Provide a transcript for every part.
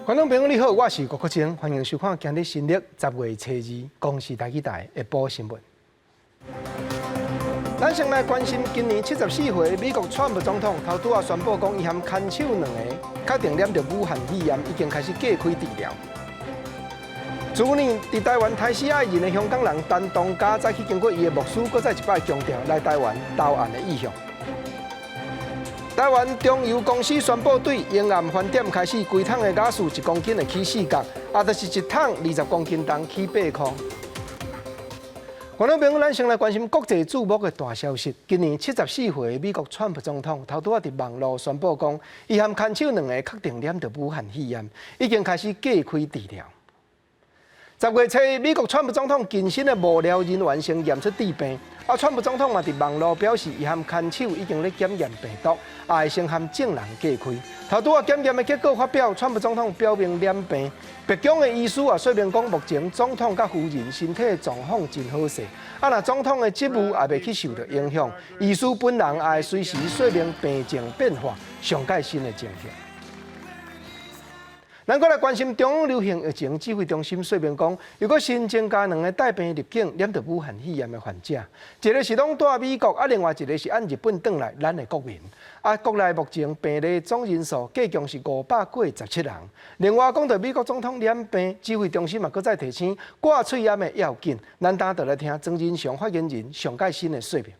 觀眾朋友你好，我是郭國清，歡迎收看今日新曆10月初2公視台語台下晡新聞。咱先來關心今年74歲美國川普總統頭拄仔宣布講，伊和牽手兩个確定染著武漢肺炎，已經開始隔開治療。去年佇台灣刣死愛人的香港人陳同佳，早起經過伊的牧師，閣再一擺強調來台灣投案的意向。台灣中油公司宣布，對迎岸翻點開始，規桶的瓦斯1公斤會起4角，也就是一桶20公斤重起8箍。觀眾朋友，咱先來關心國際矚目的大消息。今年74歲的美國川普總統頭拄仔佇網路宣布講，伊和牽手兩个確定染著武漢肺炎，已經開始隔開治療。10月初，美國川普總統近身的幕僚人員先驗出致病，啊，川普總統嘛佇網路表示，伊和牽手已經咧檢驗病毒，也會先和眾人隔開。頭拄仔檢驗的結果發表，川普總統表明染病。白宮的醫師也說明講，目前總統佮夫人身體的狀況真好勢，啊，若總統的職務也袂去受著影響，醫師本人也會隨時說明病情變化，上蓋新的情形。咱閣來關心中央流行疫情指揮中心說明講，又閣新增加兩个帶病入境染著武漢肺炎的患者，一个是攏蹛美國，啊，另外一个是按日本轉來咱的國民。啊，國內目前病例總人數計共是5過17人。另外講著美國總統染病，指揮中心嘛閣再提醒掛喙罨的要緊。咱等就來聽莊人祥發言人上蓋新的說明。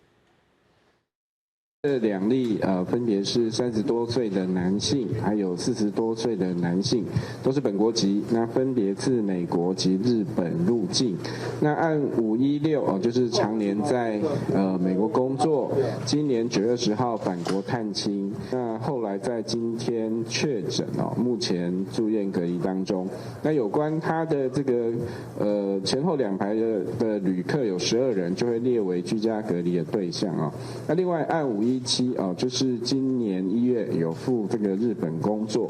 這兩例分別是30多歲的男性，還有40多歲的男性，都是本國籍。那分別自美國及日本入境。那案516哦，就是常年在美國工作，今年9月20號返國探親。那後來在今天確診哦，目前住院隔離當中。那有關他的這個前後兩排的旅客有12人，就會列為居家隔離的對象哦。那另外案517哦，就是今年1月有赴這個日本工作，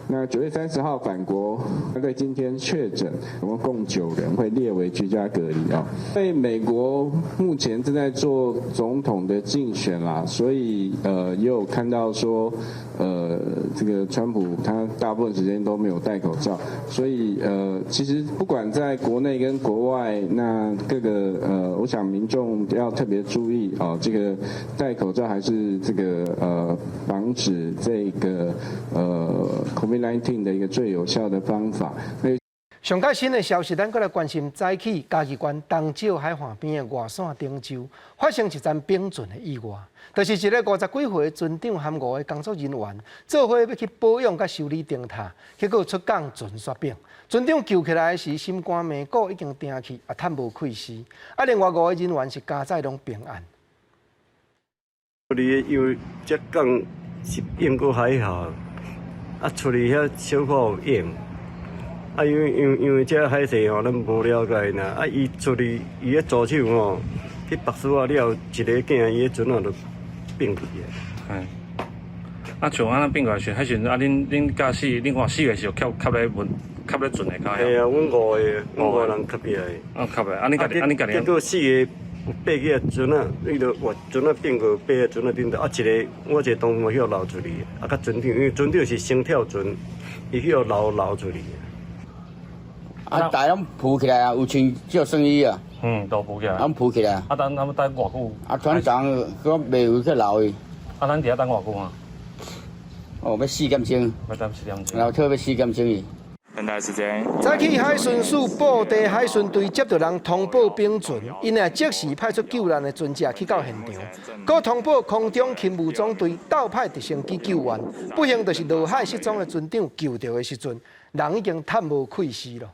那9月30號返國，他在今天確診，我們共9人會列為居家隔離啊。因為美國目前正在做總統的競選啦，所以也有看到說，這個川普他大部分時間都沒有戴口罩，所以其實不管在國內跟國外，那各個我想民眾要特別注意哦，這個戴口罩還是這個防止這個COVID-19 的一個最有效的方法。上蓋新的消息，咱閣來關心早起嘉義縣東石海岸邊的外線頂洲發生一樁冰船的意外，就是一个50幾歲的船長和五个工作人員做伙欲去保養佮修理燈塔，結果出港船煞反。船長救起來時，心肝命骨已經定去，也嘆無氣死。啊，另外五个人員是佳哉攏平安。你因為這港是淹過海峽，啊出去遐小可有淹。啊，因為這海勢吼，咱無了解呢。啊，伊出去，伊咧助手吼，去縛索仔了後，一个囝伊个船仔就變去啊。嘿。啊，像按呢變過來時，彼時陣啊，恁駕駛，恁看四个是有吸咧穩，吸咧船的跤。嘿啊，阮五个，阮五个人吸起來。啊，吸來，啊，恁家己，啊，恁家己。結果四個有爬起來船仔，伊就活船仔變過爬佇船仔頂頭，啊，一个我一个同伴予撈出去，啊，佮船長，因為船長是先跳船，伊予撈出去。啊，大攏浮起來啊，有穿救生衣啊。嗯，都浮起來。攏浮起來。啊，等他們等偌久？啊，船長閣袂有去撈伊。啊，咱佇遐等偌久啊？哦，欲4點鐘。欲等4點鐘。然後特欲4點鐘去。等待時間。早起海巡署布袋海巡隊接著人通報反船，𪜶也即時派出救難的船隻去到現場，閣通報空中勤務總隊鬥派直升機救援。不幸就是落海失蹤的船長救著的時陣，人已經嘆無氣息囉。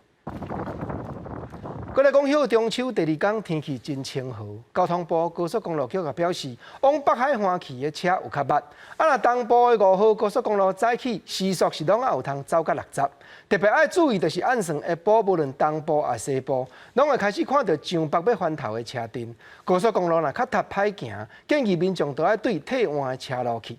閣來講，彼中秋第二工天氣真晴和，交通部高速公路局也表示，往北海岸去的車有較密。啊，若東部的5號高速公路早起時速是攏猶有通走到60。特別愛注意，就是按算下晡，無論東部抑西部，攏會開始看著上北欲環頭的車陣。高速公路若較塞歹行，建議民眾都愛對替換的車路去。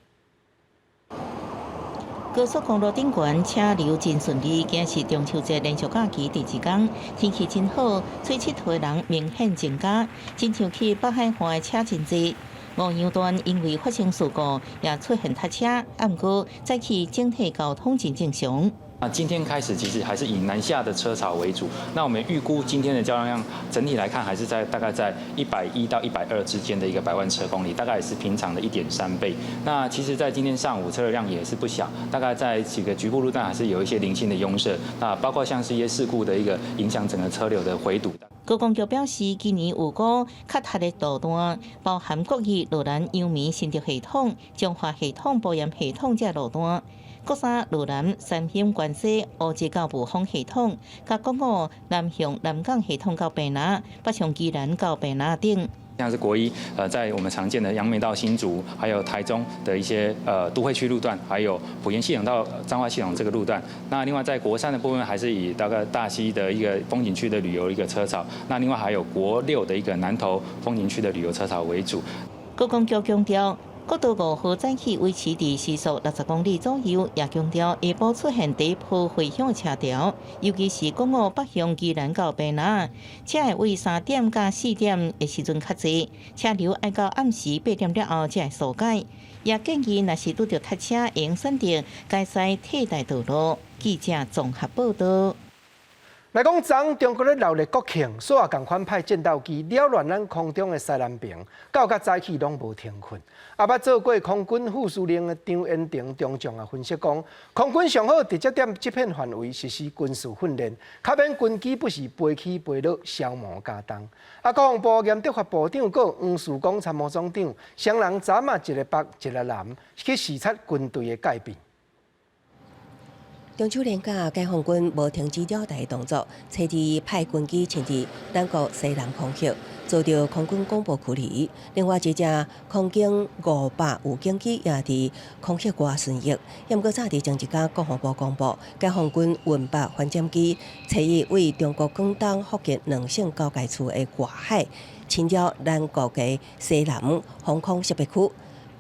高速公路頂懸車流真順利，今是中秋節連續假期第二工，天氣真好，出𨑨迌的人明顯增加，親像去北海岸的車真濟。五楊段因為發生事故，也出現塞車，毋過早起整體交通真正常。那今天開始其實還是以南下的車潮為主。那我們預估今天的交通量整體來看，還是在大概在110到120之間的一個百萬車公里，大概也是平常的1.3倍。那其實，在今天上午車流量也是不小，大概在幾個局部路段還是有一些零星的擁塞。那包括像是一些事故的一個影響，整個車流的回堵。高公局表示，今年有五較塞的路段，包含國一、羅蘭、楊梅、新竹系統、彰化系統、埔鹽系統這路段。國三羅南、三興關西、烏石到霧峰系統，佮國五南向南港系統到屏南，北上宜蘭到屏南等。像是國一，在我們常見的楊梅到新竹，還有台中的一些都會區路段，還有埔鹽系統到彰化系統這個路段。那另外在國三的部分，還是以大概大溪的一個風景區的旅遊一個車潮。那另外還有國六的一個南投風景區的旅遊車潮為主。國公局強調，國道5號早起維持佇時速60公里左右，也強調下晡出現第一波回向車潮，尤其是國五北向宜蘭到屏南，車會位3點到4點的時陣較濟，車流愛到暗時8點了後才會疏解。也建議若是拄著塞車，會用選擇改駛替代道路。記者綜合報道。來講，昨中國咧鬧熱國慶，煞也仝款派戰鬥機擾亂咱空中的西南屏，到較早起攏無停睏。啊，捌做過空軍副司令的張延廷中將啊分析講，空軍上好直接踮這片範圍實施軍事訓練，較免軍機不時飛起飛落，消磨加重。啊，國防部嚴德發部長閣黃樹光參謀總長，雙人昨嘛一个北一个南去視察軍隊的改變。中秋連假，解放軍無停止擾台動作，初二派軍機侵入咱國西南空域，遭著空軍廣播驅離。另外一隻空警500預警機也佇空域外巡弋。毋過早佇前一工，國防部公布，解放軍運八反潛機初一位中國廣東福建兩省交界處的外海，侵擾咱國的西南防空識別區。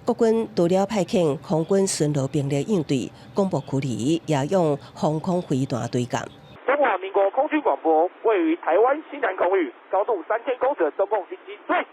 國軍除了派遣空軍巡邏兵力應對，廣播驅離，也用防空飛彈對抗。中華民國空軍廣播，位於台灣西南空域，高度3000公尺的中共軍機，對，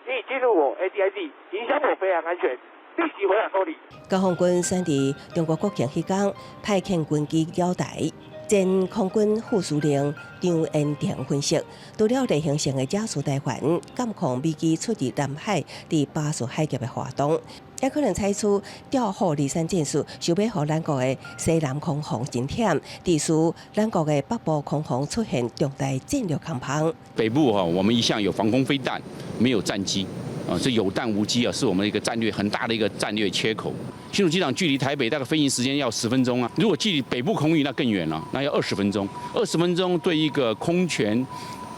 你已進入我 ADIZ，影響我飛行安全，立即回航處理。解放軍選佇中國國慶彼工派遣軍機擾台，前空軍副司令張延廷分析，除了例行性的假數台環監控美機出入南海佇巴士海峽的活動，也可能採取調虎離山戰術，想欲予咱國的西南空防真忝，致使咱國的北部空防出現重大戰略空縫。北部哈，我們一向有防空飛彈，沒有戰機，啊，這有彈無機啊，是我們一個戰略很大的一個戰略缺口。新竹機場距離台北大概飛行時間要十分鐘啊，如果距離北部空域那更遠了，那要二十分鐘。二十分鐘對一個空權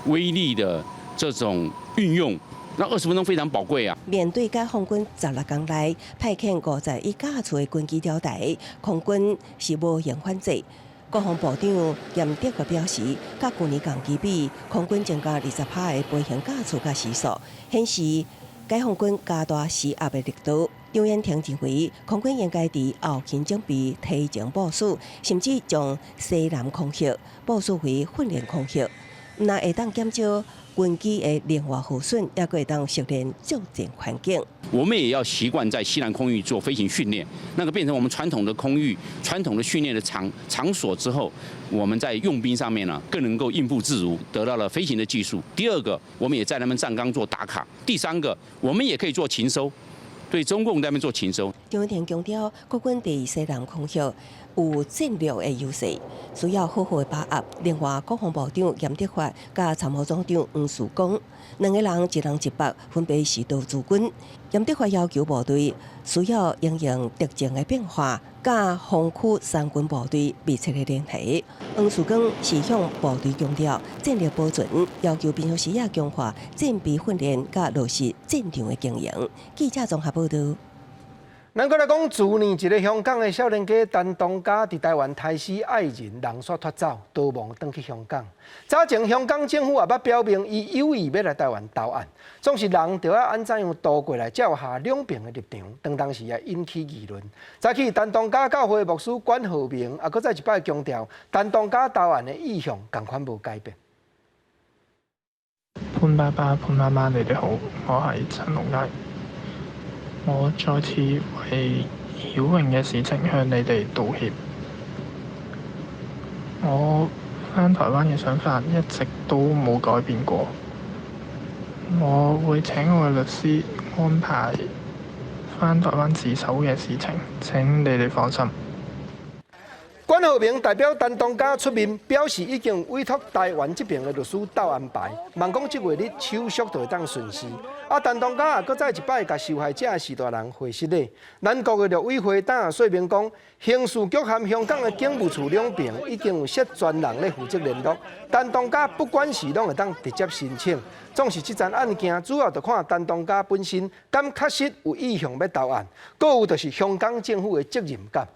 威力的這種運用，那二十分鐘非常寶貴啊。面對解放軍16工內派遣51架次的軍機擾台，空軍是無形反制。國防部長嚴德發表示，佮舊年同期比，空軍增加20%的飛行架次佮時數，顯示解放軍加大施壓的力度。張延廷認為，空軍應該佇後勤準備提前部署，甚至將西南空域部署為訓練空域，毋但會當減少軍機的能源耗損，也會當熟練作戰環境。我們也要習慣在西南空域做飛行訓練，那個變成我們傳統的空域、傳統的訓練的場所之後，我們在用兵上面呢，更能夠應付自如，得到了飛行的技術。第二個，我們也在那邊站崗做打卡。第三個，我們也可以做情搜。對中共那邊做情搜。張延廷強調，國軍佇西南空域有戰略的優勢，需要好好的把握。另外，國防部長嚴德發佮參謀總長黃樹光兩个人一南一北，分別是導駐軍。嚴德發要求部隊需要因應敵情的變化，佮防區三軍部隊密切的聯繫。黃樹光是向部隊強調戰力保存，要求平常時也強化戰備訓練，佮落實戰場的經營。記者綜合報道。咱閣來講，去年一个香港的少年家陳同佳佇台灣刣死愛人，人煞脫走，逃亡轉去香港。早前香港政府也捌表明，伊有意欲來台灣投案，總是人著愛按怎樣渡過來，才有下兩邊的立場。當當時也引起議論。早起陳同佳教會牧師管浩鳴，也閣再一擺強調，陳同佳投案的意向仝款無改變。潘爸爸、潘媽媽，你哋好，我係陳龍佳。我再次為曉穎嘅事情向你哋道歉。我返台灣嘅想法一直都冇改變過。我會請我嘅律師安排返台灣自首嘅事情，請你哋放心。管浩鳴代表陳東家出面表示，已經委託台灣這邊的律師鬥安排，望講這月日手續就會當順序。啊，陳東家也閣再一擺共受害者的序大人回失禮。咱國的陸委會當說明講，刑事局和香港的警務處兩邊已經有設專人咧負責聯絡。陳東家不管是攏會當直接申請，總是這樁案件主要就看陳東家本身敢確實有意向欲投案，閣有就是香港政府的責任感。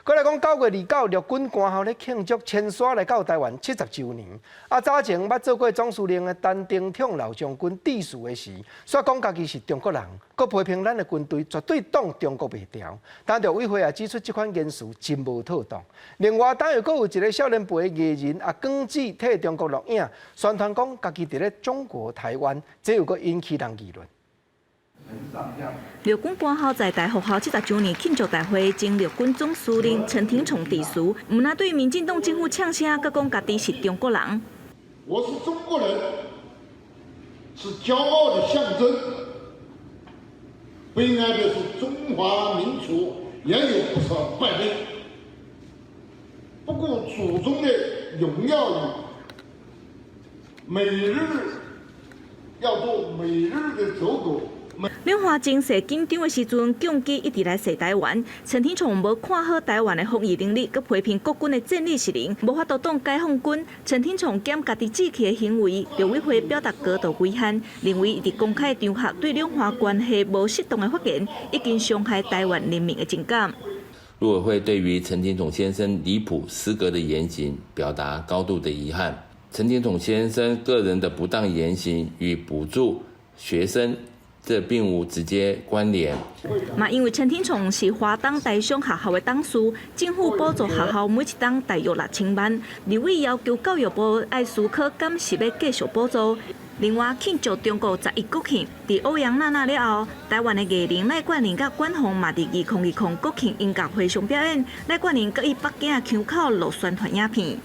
閣來講，9月29，陸軍官校咧慶祝遷徙來到台灣70週年。啊，早前捌做過總司令的陳廷寵老將軍致辭的時，煞講家己是中國人，閣批評咱的軍隊絕對擋中國袂牢。但陸委會也指出，這款言辭真無妥當。另外，當又閣有一个少年輩的藝人啊，廣志替中國錄影，宣傳講家己佇咧中國台灣，這又閣引起人議論。陸軍官校在台復校70週年慶祝大會，前陸軍總司令陳廷寵致辭，毋但對民進黨政府嗆聲，閣講家己是中國人。我是中國人，是驕傲的象徵。悲哀的是，中華民族也有不少敗類，不顧祖宗的榮耀與每日要做每日的走狗。兩岸情勢緊張的時陣，共機一直來襲台灣。陳廷寵無看好台灣的防禦能力，閣批評國軍的戰力失靈，無法度擋解放軍。陳廷寵檢家己志氣的行為，陸委會表達高度遺憾，認為伊佇公開場合對兩岸關係無適當的發言，已經傷害台灣人民的情感。陸委會對於陳廷寵先生離譜失格的言行，表達高度的遺憾。陳廷寵先生個人的不當言行與補助學生，這並無直接關聯。嘛，因為陳廷寵是華東台商學校的董事，政府補助學校每一冬大約6000萬。立委要求教育部愛思考敢是欲繼續補助。另外，慶祝中國十一國慶，佇歐陽娜娜了後，台灣的藝人賴冠霖佮管鳳嘛，佇2020國慶音樂會上表演。賴冠霖閣以北京的腔口錄宣傳影片。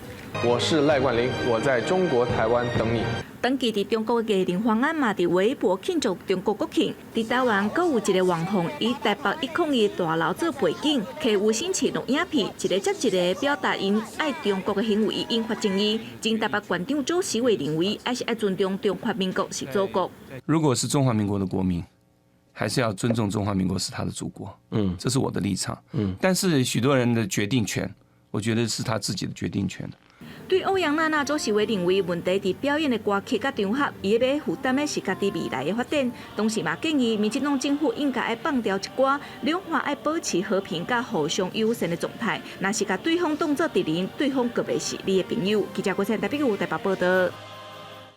我是賴冠霖，我在中國台灣等你。長期佇中國的藝人黃安嘛，佇微博慶祝中國國慶。佇台灣，閣有一个網紅以台北101大樓做背景，摕無聲器錄影片，一个接一个表達𪜶愛中國的行為，引發爭議。前台北縣長周錫瑋認為，還是愛尊重中華民國是祖國。如果是中華民國的國民，還是要尊重中華民國是他的祖國。這是我的立場。但是許多人的決定權，我覺得是他自己的決定權。對歐陽娜娜，周錫瑋認為問題佇表演的歌曲佮場合，伊欲負擔的是家己未來的發展。同時嘛建議民進黨政府應該愛放掉一寡兩岸愛保持和平佮互相友善的狀態。若是共對方當做敵人，對方閣袂是你的朋友。記者郭采台北有台北報道。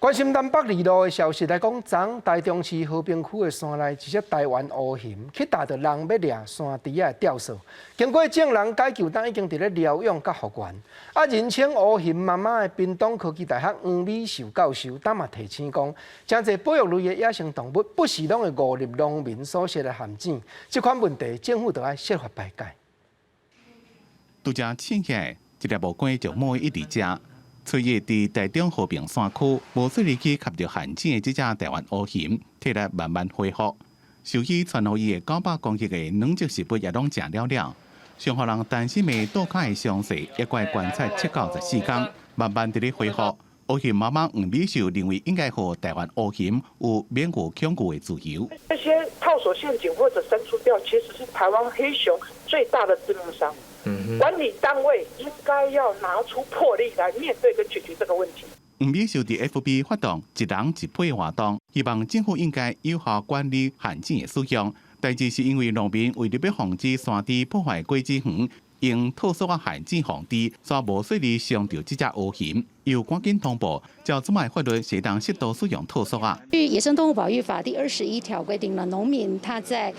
關心南北二路的消息來講，昨台中市和平區的山內，一隻台灣烏熊去踏著人欲掠山豬仔的吊索，經過眾人解救，當已經佇咧療養佮復原。啊，人稱烏熊媽媽的屏東科技大學黃美秀教授，當嘛提醒講，誠濟保育類的野生動物，不時攏會誤入農民所設的陷阱，這款問題政府著愛設法排解。拄才醒起來，一粒無關就摸一直食。初一佇台中和平山區，無細膩去徛著陷阱的這隻台灣烏熊，體力慢慢恢復。獸醫傳予伊的900公克的軟質食物也攏食了了。上予人擔心的倒跤的傷勢，猶閣觀察7到14工，慢慢佇咧恢復。烏熊媽媽黃美秀認為，應該予台灣烏熊有免予恐懼的自由。那些套索陷阱或者伸出釣，其實是台灣黑熊最大的致命傷。管理單位應該要拿出魄力來面對跟解決這個問題。黃美秀佇 FB 發動一人一配活動，希望政府應該有效管理陷阱的使用。代誌是因為農民為著欲防止山豬破壞果子園，用套索仔陷阱防豬，煞無細膩傷著這隻烏熊，又趕緊通報，照這擺法律會當適度使用套索仔。據《野生動物保育法》第21條規定了，農民他在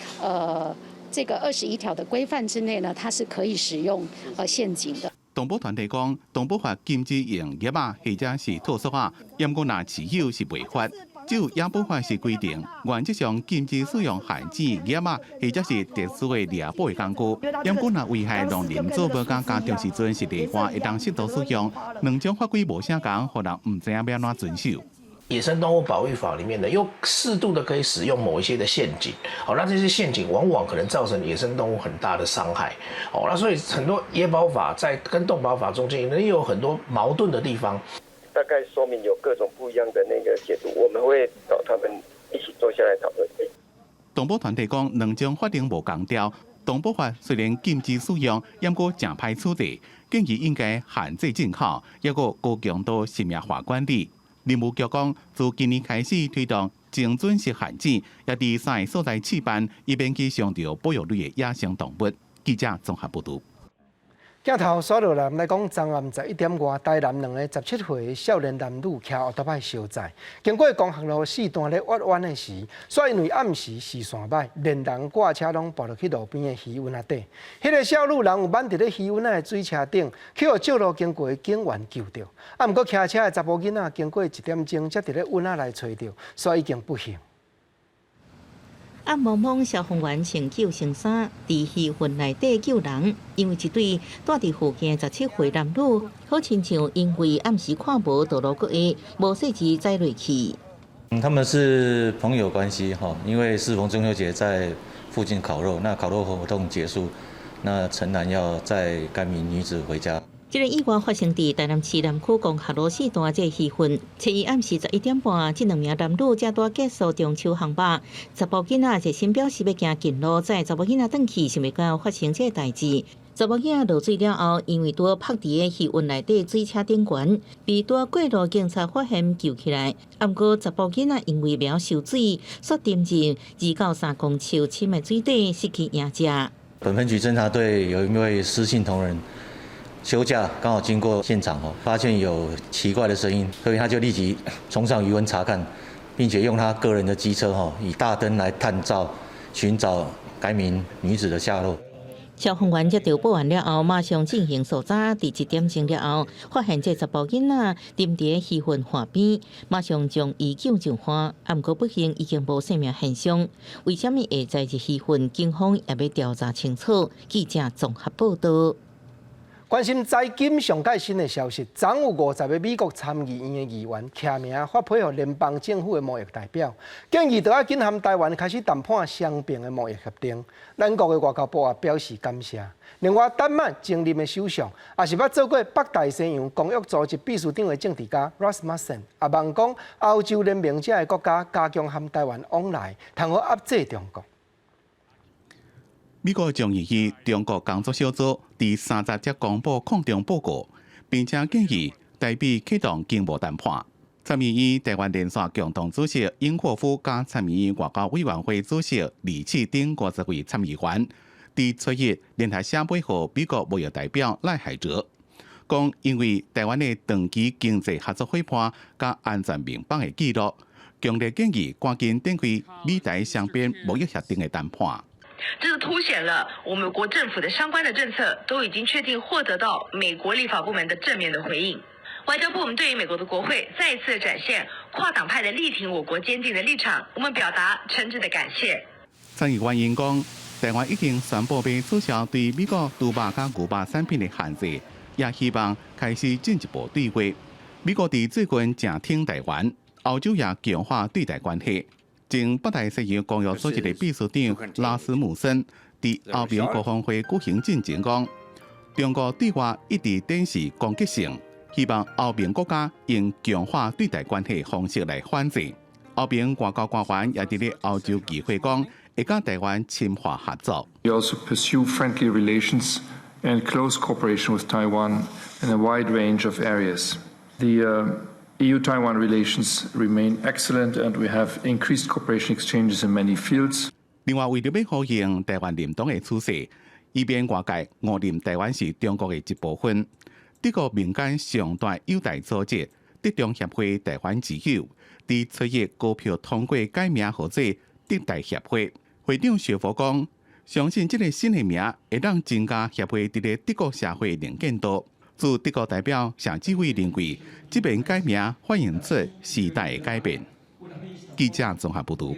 這個21條的規範之內呢，它是可以使用陷阱的。動保團體講，動保法禁止用夾仔或者是套索仔，毋過若持有是違法。只有野保法是規定，原則上禁止使用陷阱、鑿仔或者是特殊的獵捕的工具。毋過若危害農林作物佮家畜時陣是例外，會當適度使用。兩種法規無相仝，予人毋知影欲按怎遵守。野生動物保育法裡面呢，又適度的可以使用某一些的陷阱，好，那這些陷阱往往可能造成野生動物很大的傷害，哦，那所以很多野保法在跟動保法中間，也有很多矛盾的地方。大概說明有各種不一樣的那個解讀，我們會找他們一起坐下來討論。動保團體講，兩種法令無仝調，動保法雖然禁止使用，毋過誠歹取締，建議應該限制進口，抑閣高強度實名化管理。林務局講，自今年開始推動精準式陷阱，也佇三个所在試辦，以免去傷著保育類的野生動物。記者綜合報導。鏡頭紲落來，來講，昨暗11點外，台南兩個17歲少年男女騎歐多擺相載，經過光復路四段咧彎彎的時，煞因為暗時視線䆀，連人掛車攏跋落去路邊的魚塭仔底。彼個少女人有挽佇咧魚塭仔的水車頂，去予照路經過的警員救著。啊，毋過騎車的查埔囡仔經過一點鐘，才佇咧塭仔內揣著，煞已經不幸。暗濛濛消防員穿救生衫，佇魚塭內底救人。因為一對蹛佇附近17歲男女，好親像因為暗時看無道路閣會無細緻載落去。嗯，他們是朋友關係哈，因為適逢中秋節在附近烤肉，那烤肉活動結束，那陳男要載該名女子回家。這个意外發生佇台南市南區光復路四段這个魚塭，初一暗時11點半，這兩名男女才拄結束中秋項目，查埔囡仔熱心表示欲行近路，載查某囡仔轉去，想袂到發生這个代誌。查某囡仔落水了後，因為拄泊佇个魚塭內底水車頂懸，被拄過路警察發現救起來。毋過查埔囡仔因為袂曉游水，煞沉入2到3公尺深的水底，失去影跡。本分局偵查隊有一位施姓同仁休假，剛好經過現場哦，發現有奇怪的聲音，所以他就立即衝上魚塭查看，並且用他個人的機車哈，以大燈來探照，尋找該名女子的下落。消防員接到報案了後，馬上進行搜查。佇1點鐘了後，發現這查埔囡仔沉佇魚塭岸邊，馬上將伊救上岸。毋過不幸已經無生命現象。為啥物會載入魚塭？警方也欲調查清楚。記者綜合報導。關心財經上蓋新的消息，昨有50個美國參議院的議員簽名發批予聯邦政府的貿易代表，建議著愛緊和台灣開始談判雙邊的貿易協定。咱國的外交部也表示感謝。另外，丹麥前任的首相，也是捌做過北大西洋公約組織秘書長的政治家 Rasmussen，也望講歐洲聯盟遮的國家加強和台灣往來，通好壓制中國。美國眾議院中國工作小組佇30才公布抗中報告，並且建議台美啟動經貿談判。參議院台灣連線共同主席尹霍夫佮參議院外交委員會主席李啟等50位參議員，佇初一聯合寫批予美國貿易代表賴海哲，講因為台灣的長期經濟合作夥伴佮安全盟邦的記錄，強烈建議趕緊展開美台雙邊貿易協定的談判。這個凸顯了我們國政府的相關的政策都已經確定獲得到美國立法部門的正面的回應。外交部，我們對於美國的國會再一次展現跨黨派的力挺我國堅定的立場，我們表達誠摯的感謝。參議員𪜶講，台灣已經宣布欲取消對美國豬肉佮牛肉產品的限制，也希望開始進一步對話。美國佇最近誠挺台灣，歐洲也強化對台關係。前北大西洋公約組織的秘書長拉斯姆森佇歐盟高峰會舉行進前講，中國對外一直展示攻擊性，希望歐盟國家用強化對台關係方式來反制。歐盟外交官員也佇咧歐洲議會講，會佮台灣深化合作。 We also pursue friendly relations and close cooperation with Taiwan in a wide range of areas. The EU-Taiwan relations remain excellent, and we have increased cooperation exchanges in many fields. 另外，為著欲呼應台灣認同的趨勢，以免外界誤認台灣是中國的一部分，德國民間上大友台組織德中協會台灣之友，佇初一高票通過改名號做德台協會。會長薛佛講，相信這个新的名會當增加協會佇咧德國社會能見度。駐德國代表謝志偉認為，這遍改名反映出時代的改變。記者綜合報導。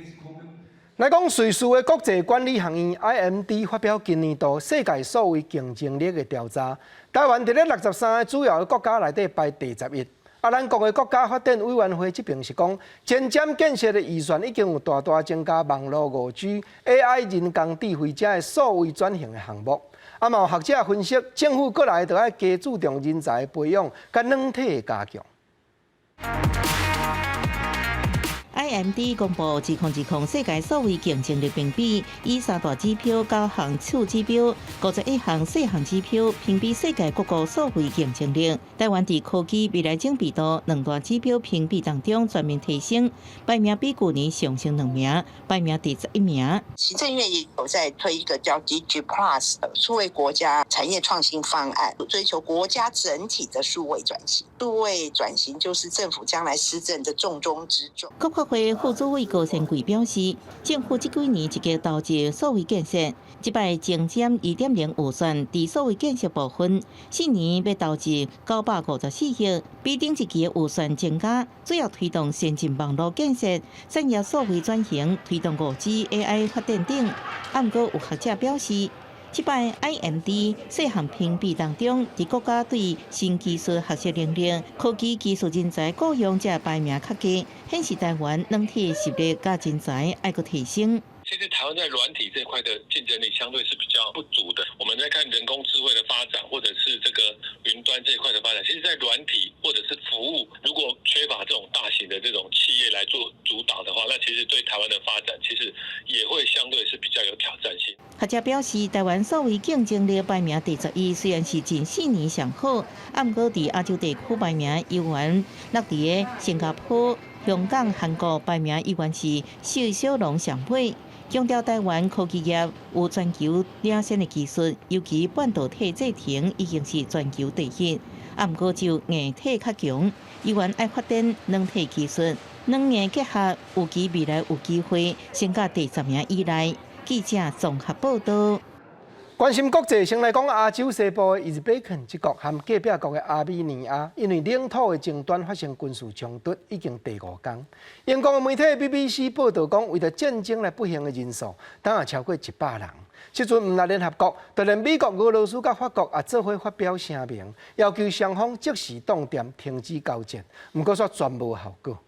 來講瑞士的國際管理學院 IMD 發表今年度世界數位競爭力的調查，台灣佇咧63個主要的國家內底排第11。啊，咱國的國家發展委員會這邊是講，前瞻建設的預算已經有大大增加網路5G、AI 人工智慧這的數位轉型的項目。啊，嘛有學者分析，政府閣來著愛加注重人才的培養，佮軟體的加強。 IMD 公布2020世界數位競爭力評比，以三大指標、九項次指標、51項細項指標評比世界各國數位競爭力。台灣佇科技未來準備度兩大指標評比當中全面提升，排名比舊年上升兩名，排名第11名。行政院也有在推一個叫 Digi Plus 數位國家產業創新方案，追求國家整體的數位轉型。數位轉型就是政府將來施政的重中之重。國發會副主委高仙桂表示，政府這幾年積極投資數位建設，這擺前瞻2.0預算佇數位建設部分，4年欲投資954億，比頂一期的預算增加，主要推動先進網路建設、產業數位轉型、推動5G、AI 發展等。啊，毋過有學者表示，這擺 IMD 細項評比當中，佇國家對新技術學習能力、科技技術人才僱用這排名較低，顯示台灣軟體實力佮人才愛閣提升。其實台灣在軟體這塊的競爭力相對是比較不足的。我們在看人工智慧的發展，或者是這個雲端這一塊的發展，其實，在軟體或者是服務，如果缺乏這種大型的這種企業來做主導的話，那其實對台灣的發展，其實也會相對是比較有挑戰性。學者表示，台灣數位競爭力排名第11，雖然是近4年上好，啊，毋過佇亞洲地區排名猶原落佇个新加坡、香港、韓國排名依然是四小龍上尾。強調台灣科技業有全球領先的技術，尤其半導體製程已經是全球第一。啊，毋過就硬體較強，猶原愛發展軟體技術，軟硬結合，預計未來有機會升到第10名以內。記者綜合報道。關心國際，先來講亞洲西部的伊茲別克這國和隔壁國的亞美尼亞，因為領土的爭端發生軍事衝突，已經第五工。英國的媒體 BBC 報導講，為著戰爭來不幸的人數，當也超過100人。這陣毋但聯合國，就連美國、俄羅斯佮法國也做伙發表聲明，要求雙方即時凍電、停止交戰。毋過煞全無效果。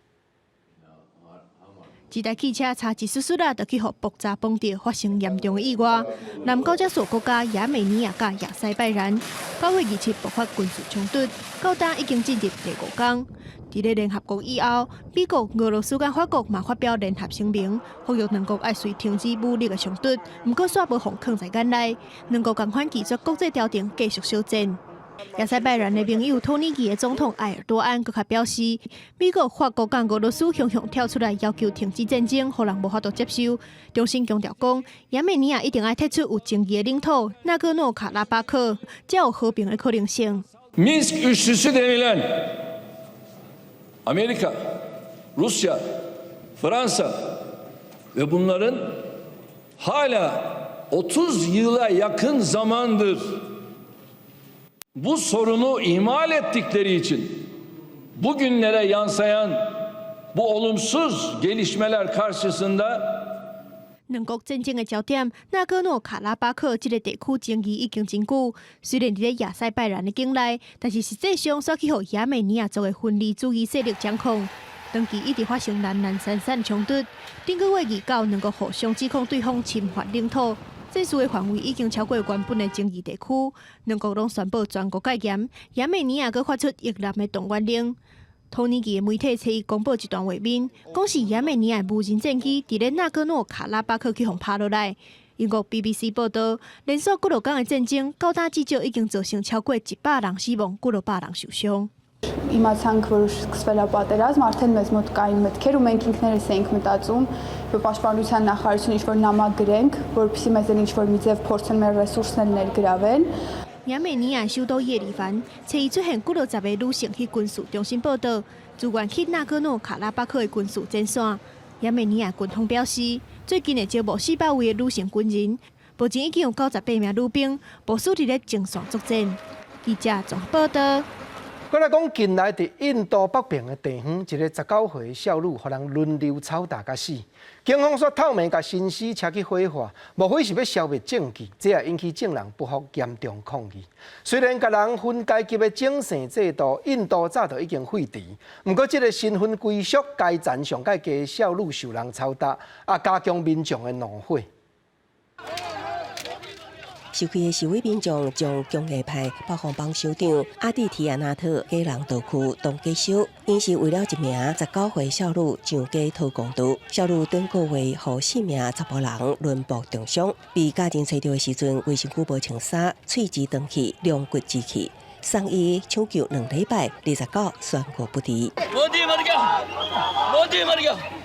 一台汽車差一絲絲仔，就去予爆炸碰著，發生嚴重的意外。南高加索國家亞美尼亞佮亞塞拜然，9月27爆發軍事衝突，到今已經進入第五工。佇咧聯合國以後，美國、俄羅斯佮法國嘛發表聯合聲明，呼籲兩國愛隨停止武力的衝突，毋過煞無予放在眼內。兩國仝款拒絕國際調停，繼續小戰。亞塞拜然的盟友土耳其的總統埃爾多安閣較表示，美國、法國佮俄羅斯雄雄跳出來要求停止戰爭，予人無法度接受。重新強調講，亞美尼亞一定愛撤出有爭議的領土納戈諾卡拉巴克，才有和平的可能性。 Minsk üçlüsü denilen Amerika, Rusya, Fransa ve bunların hala 30 yıla yakın zamandır bu sorunu ihmal ettikleri için bugünlere yansıyan bu olumsuz gelişmeler karşısında 兩國戰爭的焦點，納戈諾卡拉巴克這个地區爭議已經真久。雖然佇咧亞塞拜然的境內，但是實際上煞去予亞美尼亞族的分離主義勢力掌控。長期一直發生零零散散衝突。頂個月29，兩國互相指控對方侵犯領土，戰事的範圍已經超過原本的爭議地區。兩國攏宣布全國戒嚴，亞美尼亞閣發出役男的動員令。土耳其的媒體初一公布一段畫面，講是亞美尼亞無人戰機佇咧納戈諾卡拉巴克去予拍落來。英國 BBC 報道，連續幾落工的戰爭，到今至少已經造成超過100人死亡，幾落百人受傷。 Իմացանք, որ սկսվել է պատերազմ, արդեն մեզ մոտ կային մտքեր ու մենք ինքներս էինք մտածում, որ պաշտպանության նախարարություն ինչ-որ նամակ գրենք, որպեսզի մեզ էլ ինչ-որ մի ձև փորձեն մեր ռեսուրսներ ներգրավել։ 亞美尼亞首都葉里凡，初一出現幾落十个女性去軍事中心報到，自願去納戈諾卡拉巴克的軍事前線。亞美尼亞軍方表示，最近會招募400位的女性軍人，目前已經有98名女兵部署佇咧前線作戰。記者綜合報道。閣來講，近來佇印度北邊的地方，一個19歲少女，予人輪流抽打共死。警方煞透暝共身屍車去火化，莫非是欲消滅證據？這也引起眾人不服，嚴重抗議。雖然共人分階級的種姓制度，印度早就已經廢除，毋過這個身份歸屬階層上蓋低的少女受人抽打，也加強民眾的怒火。受氣的示威民眾將強硬派北方邦首長阿蒂提亞納特假人盜區當假燒，𪜶是為了一名19歲少女上街討公道。少女頂個月予四名查埔人掄暴重傷，被家人揣著的時陣，規身軀無穿衫，喙齒斷去，龍骨折去，送醫搶救2禮拜，29宣告不治。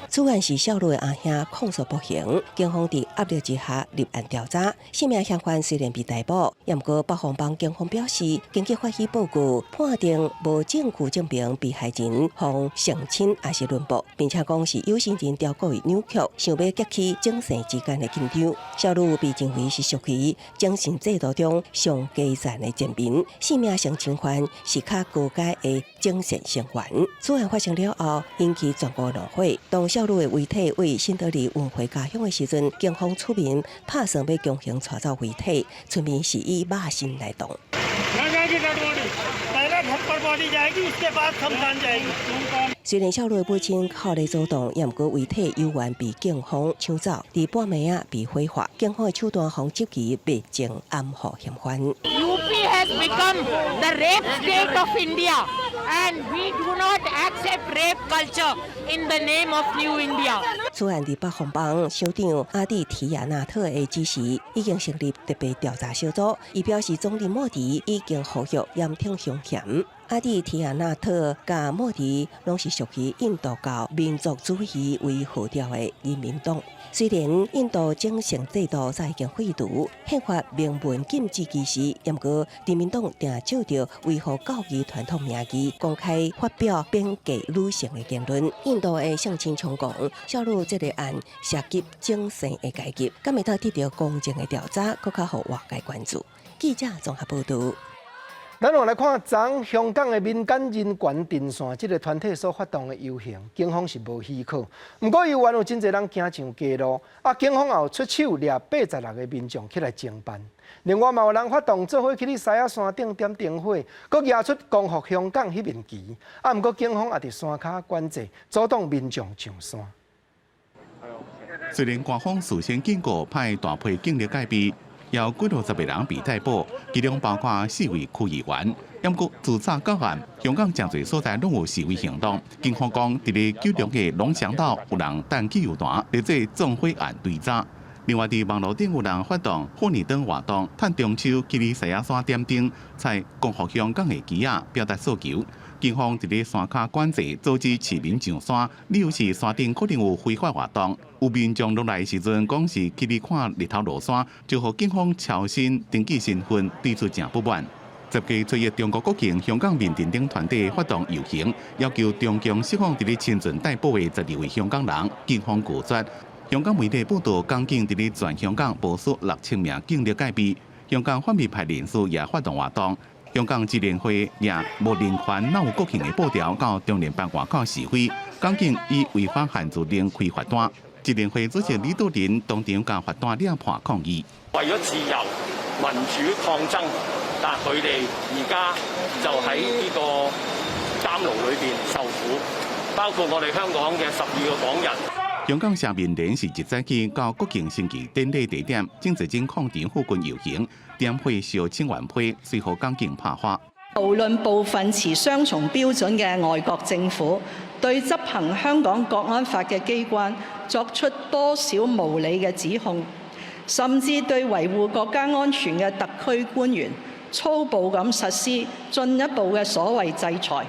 此案是少女的阿兄控訴不行，警方佇壓力之下立案調查。四名嫌犯雖然被逮捕，毋過北方邦警方表示，根據法醫報告，判定無證據證明被害人予性侵抑是掄暴，並且講是有心人刁故意扭曲，想欲激起種姓之間的緊張。少女被認為是屬於種姓制度中上低層的賤民，四名性侵犯是較高階的種姓成員。此案發生了後，引起全國怒火。當少女的遺體為新德里運回家鄉的時陣，警方出面拍算欲強行帶走遺體，村民是以肉身來擋。雖然少女的母親哭咧阻擋，也毋過遺體猶原被警方搶走，佇半暝仔被火化。警方的手段予質疑滅證掩護嫌犯。 UP has become the rape state of India, and we do not accept rape culture in the name of New India. 此案佇北方邦首長阿蒂提亞納特的指示，已經成立特別調查小組。伊表示，總理莫迪已經呼籲嚴懲兇嫌。阿蒂提亞納特佮莫迪攏是屬於印度教民族主義為號召的人民黨。雖然印度種姓制度早已經廢除，憲法明文禁止歧視，毋過人民黨定借著維護教義傳統名義，公開發表貶低女性的言論。印度的性侵衝狂，少女這個案涉及種姓的階級，敢會當得著公正的調查，閣較予外界關注。記者綜合報導。咱換來看，昨香港的民間人權陣線這个團體所發動的遊行，警方是無許可。毋過猶原有真濟人行上街路，啊，警方也有出手掠86個民眾起來偵辦。另外嘛有人發動做伙去咧獅仔山頂點燈火，閣舉出光復香港彼面旗。啊，毋過警方也佇山跤管制，阻擋民眾上山。雖然官方事先警告派大批警力戒備。有幾落十個人被逮捕，其中包括四位區議員。毋過自早到暗，香港誠濟所在攏有示威行動。警方講，佇咧九龍的龍翔道有人擲汽油彈，來做縱火案追查。另外，佇網路頂有人發動婦女燈活動，趁中秋去咧獅仔山點燈，採光復香港的旗仔，表達訴求。警方佇咧山跤管制，阻止市民上山，理由是山頂可能有非法活動。有民眾落來的時陣，講是去咧看日頭落山，就予警方抄身登記身份，對此誠不滿。10月初一，中國國慶，香港民陣等團體發動遊行，要求中共釋放佇咧深圳逮捕的12位香港人，警方拒絕。香港媒體報道，港警佇咧全香港部署6000名警力戒備。香港反對派人士也發動活動。香港支聯會也無人權哪有國慶的布條到中聯辦外口示威，港警以違反限聚令開罰單。支聯會主席李德林當場共罰單掠破抗議。為咗自由民主抗爭，但佢哋而家就喺呢個監牢裏邊受苦，包括我哋香港嘅12個港人。香港社民連是一早起到國慶升旗典禮地點，政治真礦場附近遊行，點火燒請願批，隨予港警拍花。無論部分持雙重標準嘅外國政府對執行香港國安法嘅機關作出多少無理嘅指控，甚至對維護國家安全嘅特區官員粗暴咁實施進一步嘅所謂制裁，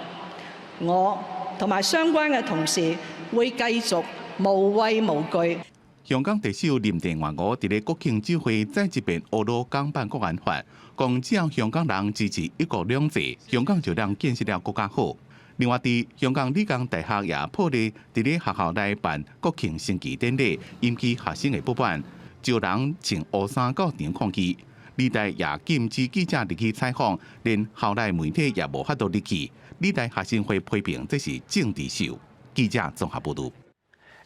我同埋相關嘅同事會繼續無畏無懼。香港特首林鄭月娥佇咧國慶酒會再一遍呵咾港版國安法，講只要香港人支持一國兩制，香港就當建設了閣較好。另外，佇香港理工大學也破例佇咧學校內辦國慶升旗典禮，引起學生的不滿，招人穿烏衫到場抗議。理大也禁止記者入去採訪，連校內媒體也無法度入去。理大學生會批評這是政治秀。記者綜合報導。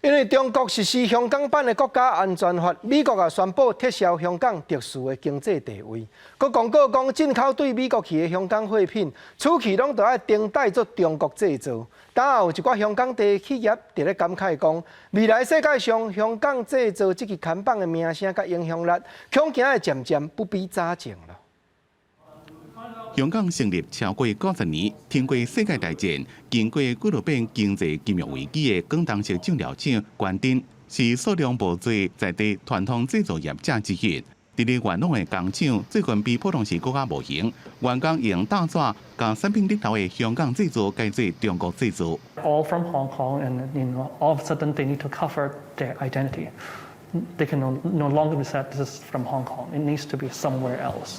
因為中國實施香港版的國家安全法，美國也宣布撤銷香港特殊的經濟地位。閣公告講，進口對美國去的香港貨品，此去攏著愛登載做中國製造。當有一寡香港地企業佇咧感慨講，未來世界上香港製造這支看板的名聲佮影響力，恐驚會漸漸不比早前了。香港成立超過90年，經過世界大戰，經過幾落遍經濟金融危機的廣東式醬料廠關燈，是數量無濟在地傳統製造業者之一。佇咧元朗的工廠，最近比普通時閣較無閒，員工用大紙共產品頂頭的香港製造改做中國製造。 All from Hong Kong, and all of a sudden they need to cover their identity. They can no longer be said this is from Hong Kong. It needs to be somewhere else.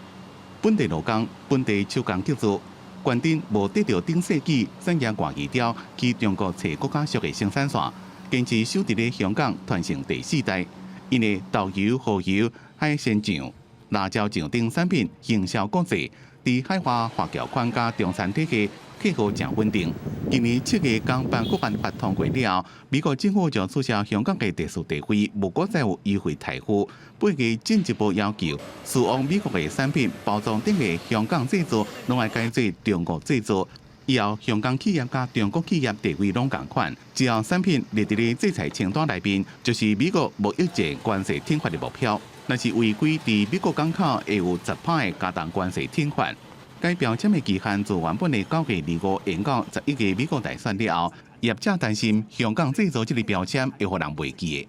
本地勞工、本地手工製造，關燈無得著頂世紀產業外移調去中國揣閣較俗的生產線，堅持守佇咧香港傳承第四代。𪜶的豆油、蠔油、海鮮醬、辣椒醬等產品行銷國際，佇海外華僑圈佮中產體系客戶誠穩定。今年7月港版國安法通過了後，美國政府就取消香港的特殊地位，無閣再有優惠待遇。背後進一步要求，輸往美國的產品包裝頂的香港製造，攏愛改做中國製造。以後香港企業佮中國企業地位攏仝款，只要產品列佇咧制裁清單內面，就是美國貿易戰關稅懲罰的目標。若是違規，佇美國港口會有10%的加重關稅懲罰。該標籤的期限自原本的9月25延到11月美國大選了後，業者擔心香港製造這个標籤會予人袂記得。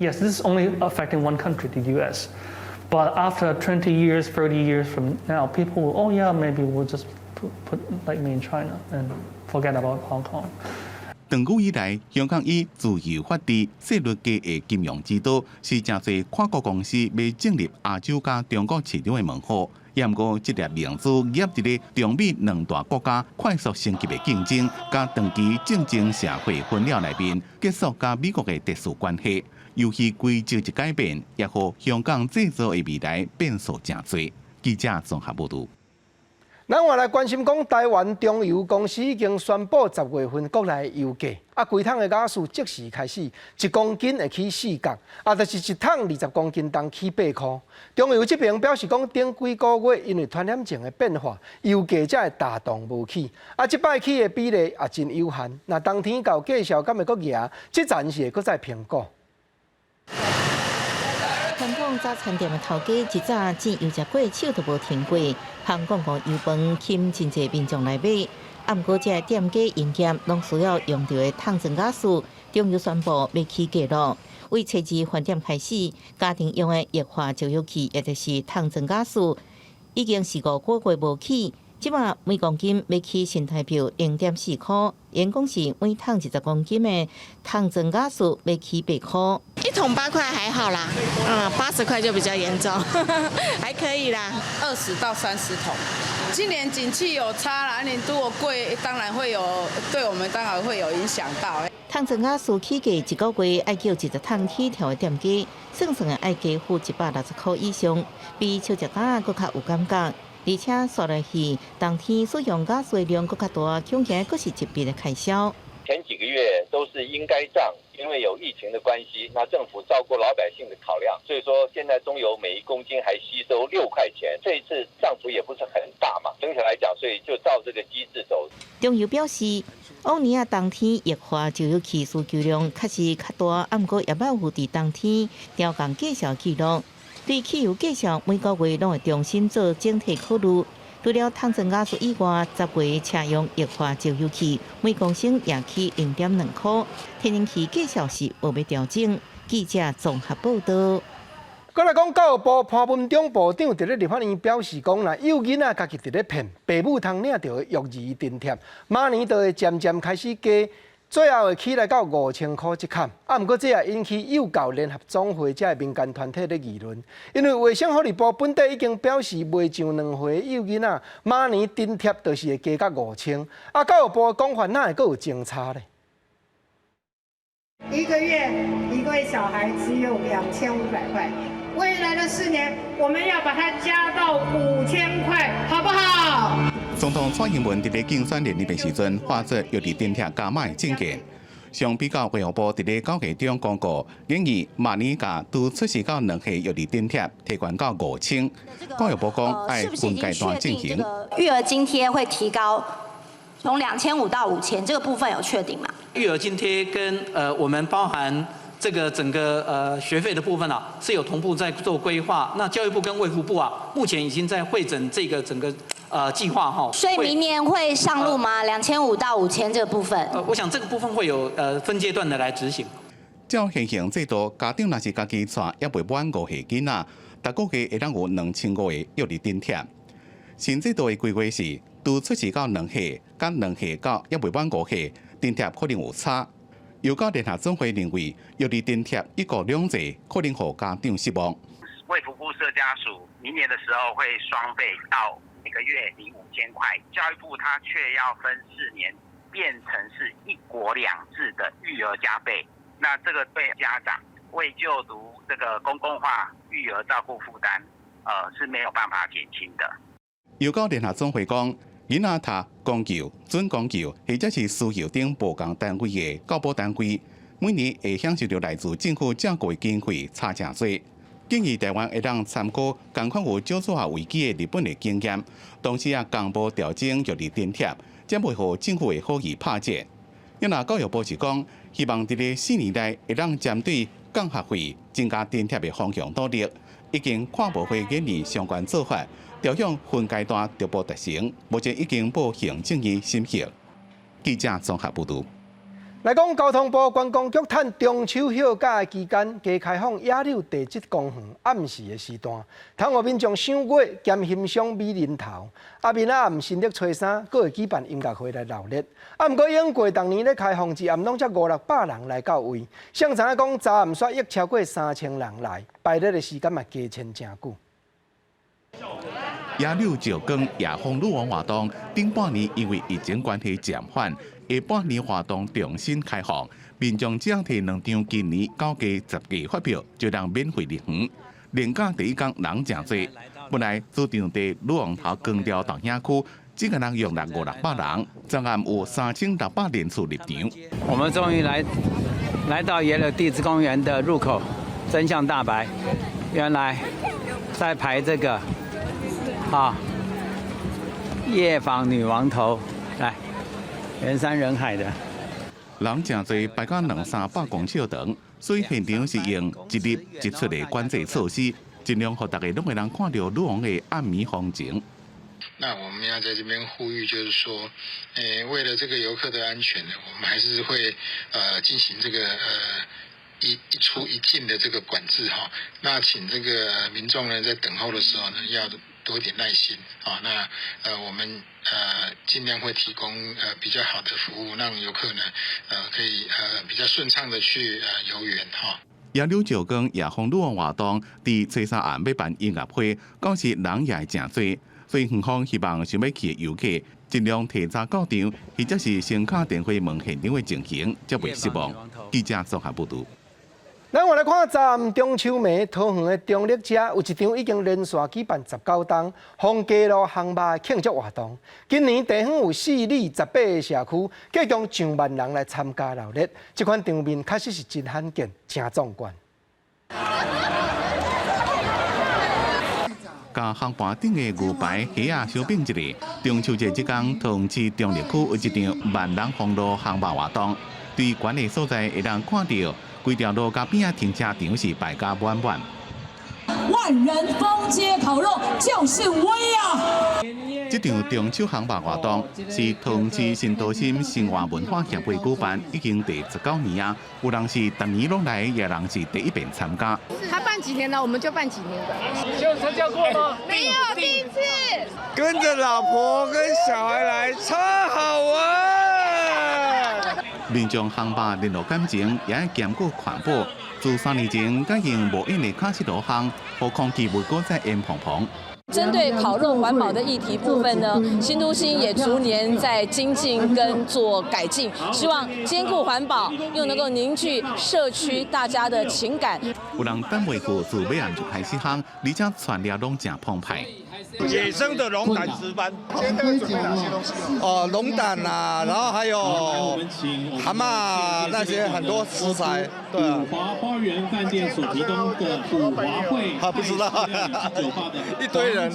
Yes, this is only affecting one country, the U.S. But after 20 years, 30 years from now, people will, oh yeah, maybe we'll just put like made in China and forget about Hong Kong. 長久以來，香港以自由法治、稅率低的金融之都，是誠濟跨國公司欲進入亞洲佮中國市場的門戶。毋過，這粒明珠夾佇咧中美兩大國家快速升級的競爭，佮長期政經社會紛擾內面，結束佮美國的特殊關係。遊戲規則一改變，也予香港製造的未來變數誠濟。記者綜合報導。咱換來關心講，台灣中油公司已經宣布10月份國內油價，啊，規桶的瓦斯即時開始1公斤會起4角，啊，就是一桶20公斤重起8箍。中油這邊表示講，頂幾個月因為傳染症的變化，油價才會大動無起。啊，這擺起的比例也真有限。若冬天到價數敢會閣夯，這暫時會閣再評估。傳統早餐店的頭家一早煎油食過，手都無停過。香港個油飯吸引真濟民眾來買。啊，毋過這个店家營業攏需要用著的桶裝瓦斯，中油宣布欲起價囉。為初二飯點開始，家庭用的液化石油氣，也就是桶裝瓦斯，已經是5個月無起。這擺每公斤欲起新台幣0.4箍，總共是每桶20公斤的桶裝瓦斯欲起8箍。一桶8塊還好啦，80塊就比較嚴重，還可以啦，20到30桶。今年景氣有差啦，你如果貴，當然會有對我們當然會有影響到。桶裝瓦斯起價一個月愛叫20桶起跳的店家，算算愛加付160箍以上，比燒石焦閣較有感覺。而且紲落去，冬天使用瓦斯量閣較大，恐驚閣是一筆的開銷。前幾個月都是應該漲，因為有疫情的關係，那政府照顧老百姓的考量，所以說現在中油每一公斤還吸收6塊錢，這一次漲幅也不是很大嘛，整體來講，所以就照這個機制走。中油表示，往年啊冬天液化石油氣需求量確實較大，啊毋過也捌有佇冬天調降價數記錄。對汽油價數每個月攏會重新做整體考慮。除了桶裝瓦斯以外，10月車用液化石油氣每公升也起0.2箍，天然氣價數是無欲調整。記者綜合報導。閣來講，教育部潘文忠部長佇咧立法院表示講，若幼囡仔家己佇咧騙，爸母通領著的育兒津貼，明年就會漸漸開始加，最後會起來到5000箍一坎。啊，毋過這也引起幼教聯合總會這个民間團體咧議論，因為衛生福利部本底已經表示，未上2歲幼囡仔，明年津貼就是會加到五千。啊，教育部的講法哪會閣有相差咧？一個月一位小孩只有2500塊，未來的4年我們要把它加到5000塊，好不好？總統蔡英文佇咧競選連任的時陣，發出育兒津貼加碼的政見。相比較，衛福部佇咧9月中公告，建議明年共拄出世到2歲育兒津貼提懸到5000。教育部講愛分階段進行。育兒津貼會提高，從2500到5000，這個部分有確定嗎？育兒津貼跟我們包含這個整個學費的部分啊，是有同步在做規劃。那教育部跟衛福部啊，目前已經在彙整這個整個計劃哈。所以明年會上路嗎？2500到5000這個部分？我想這個部分會有分階段的來執行。照現行制度，家長若是家己帶猶未滿5歲囡仔，逐個月會當有2500的育兒津貼。新制度的規劃是，拄出世到兩歲，佮2歲到猶未滿五歲，津貼可能有差。幼教聯合總會認為，育兒津貼一國兩制可能予家長失望。衛福部社家署明年的時候會雙倍到每個月領5000塊，教育部他卻要分4年變成是一國兩制的育兒加倍，那這個對家長為就讀這個公共化育兒照顧負擔，是沒有辦法減輕的。幼教聯合總會講，囡仔讀公幼、準公幼或者是私幼等無仝單位的教保單位，每年會享受著來自政府照顧的經費差誠濟。建議台灣會當參考仝款有少子化危機的日本的經驗，同時也同步調整育兒津貼，才袂予政府的好意拍折。若教育部是講，希望佇咧4年內會當針對降學費、增加津貼的方向努力，已經跨部會研擬相關做法，朝向分階段逐步達成。目前已經報行政院審核。記者綜合報導。來講，交通部觀光局趁中秋歇假的期間，加開放野柳地質公園暗時的時段，通予民眾賞月兼欣賞美人頭。啊，明仔暗新曆初三，閣會舉辦音樂會來鬧熱。啊，毋過永過逐年咧開放一暗，攏才五六百人來到位。誰知影講，昨暗煞約超過3000人來，排列的時間嘛加簽誠久。野柳石光夜訪女王活動，頂半年因為疫情關係暫緩，下半年活動重新開放，民眾只要提兩張今年9月10日發票，就能免費入園。連假第一工人誠濟，本來主場地女王頭光雕導影區，只個人容納五六百人，昨暗有3600人次入場。我們終於來到野柳地質公園的入口，真相大白，原來在排這個。啊！夜訪女王頭，來人山人海的，人誠濟，排到兩三百公尺長，所以現場是用一入一出的管制措施，盡量予大家攏會當看著女王的暗暝風情。那我們要在這邊呼籲，就是說，為了這個遊客的安全呢，我們還是會進行這個一出一進的這個管制哈。那請這個民眾呢，在等候的時候呢，要多一點耐心啊。那我們盡量會提供比較好的服務，讓遊客呢可以比較順暢的去遊園哈。野柳石光夜訪女王活動，佇初三暗欲辦音樂會，到時人也會誠濟，所以園方希望想欲去的遊客盡量提早到場，或者是先敲電話問現場的情形，才袂失望。記者綜合報導。咱換來看，昨暗中秋暝，桃園的中壢遮有一場已經連續舉辦19冬風雞路烘肉慶祝活動。今年地方有四里18個社區，計共上萬人來參加鬧熱，這款場面確實是真罕見、誠壯觀。共烘盤頂的牛排、蝦仔相並一下，中秋節這工，桃園市中壢區有一場萬人封路烘肉活動，對懸的所在會當看著。規條路佮邊仔停車場是排甲滿滿。萬人封街烤肉就是威啊！這場中秋烘肉活動是桃園市新都心生活文化協會舉辦，已經第19年啊。有人是逐年攏來，也有人是第一遍參加。他辦幾年了，我們就辦幾年的。有參加過嗎？沒有，第一次。跟着老婆跟小孩來，超好玩。民眾烘肉聯絡感情，也愛兼顧環保。自3年前改用無煙的卡式爐烘，予空氣袂閣再煙蓬蓬。針對烤肉環保的議題部分呢，新都心也逐年在精進跟做改進，希望兼顧環保，又能夠凝聚社區大家的情感。有人等袂赴，自尾暗就開始烘，而且串料攏誠澎湃。野生的龍膽石斑。今天大概準備哪些東西？哦，龍膽啊，然後還有蛤蟆那些很多食材。對啊。五華花園飯店所提供的五華會，他不知道，一堆人。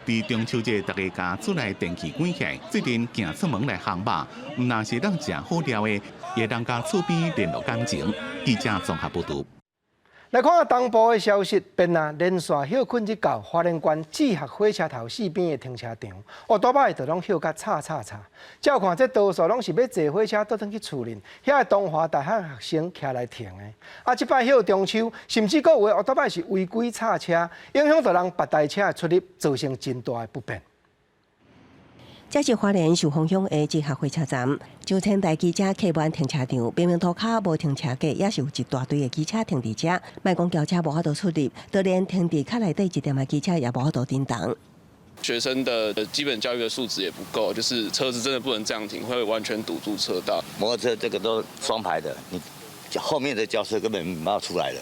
佇中秋節，大家共厝內電器關起來，做陣行出門來烘肉，毋但是當食好料的，會當佮厝邊聯絡感情。記者綜合報導。來看東部的消息，便啊連續歇睏日到花蓮縣志學火車頭四邊的停車場，烏多擺都攏歇甲吵吵吵。照看這多數攏是欲坐火車倒轉去厝裡，遐個東華大學學生徛來停的。啊，這擺歇中秋，甚至閣有的烏多擺是違規插車，影響到人別台車的出入，造成真大的不便。這是花蓮壽豐鄉的志學火車站，上千台機車客滿停車場，明明塗跤無停車格，也是有一大堆的機車停佇遮。莫講轎車無法度出入，就連停佇卡內底一點的機車也無法度振動。學生的基本教育的素質也不夠，就是車子真的不能這樣停，會完全堵住車道。摩托車這個都雙排的，你後面的轎車根本沒辦法出來了。